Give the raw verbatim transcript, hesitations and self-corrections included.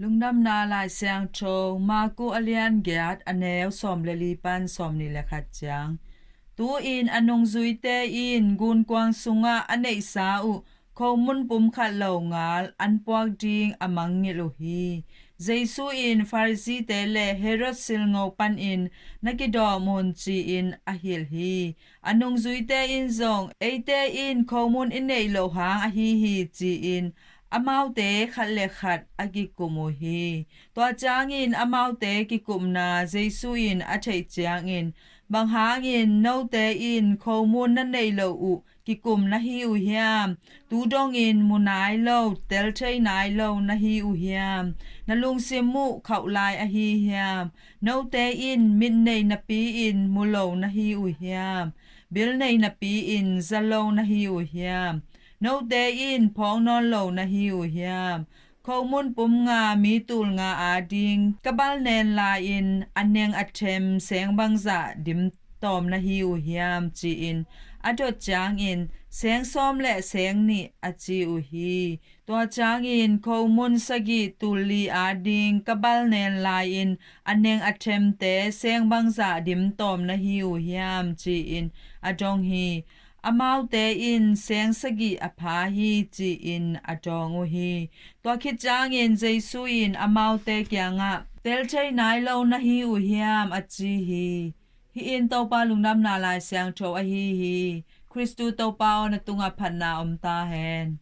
Lungdamna Lai Siangtho, Marku a lian giat, a neu sawm le li pan sawm nih le khat ciang. Tu-in a nungzuite in gunkuang sungah a neihsa uh khomun pum khat lo ngal an puak ding a mangngilh uh hi. Jesu in Pharisee-te le Herod silngo panin na kidawm un, ci-in a hilh hi. A nungzuite in zong, eite in khomun i neih loh hang ahi hi, ci-in amaute khat le khat a kikum uh hi. Tua ciangin amaute kikumna Jesu in a theih ciangin, bang hangin note in khomun na neih loh uh kikum na hi uh hiam? Tu dongin mu nai lo, tel thei nai lo na hi uh hiam? Na lungsim uh khauh lai ahi hiam? Note in mit nei napi-in mu lo na hi uh hiam? Bil nei napi-in za lo na hi uh hiam? Note in phawk nawn lo na hi uh hiam? Khomun pum nga mi tul nga ading ka balnen lai-in a neng a them seng bangzah dim tawm na hi uh hiam? Ci-in a dot ciangin, seng sawm le seng nih, a ci uh hi. Tua ciangin, khomun sagih tul li ading ka balnen lai-in a neng a themte seng bangzah dim tawm na hi uh hiam? Ci-in a dong hi. Amaute in, seng sagih a pha hi, ci-in a dawng uh hi. Tua khit ciangin Jesu in amaute kiangah, tel thei nai lo na hi uh hiam? A ci hi. Hih in Topa Lungdamna Lai Siangtho ahi hi. Khristu Topa aw, na tungah phatna om ta hen.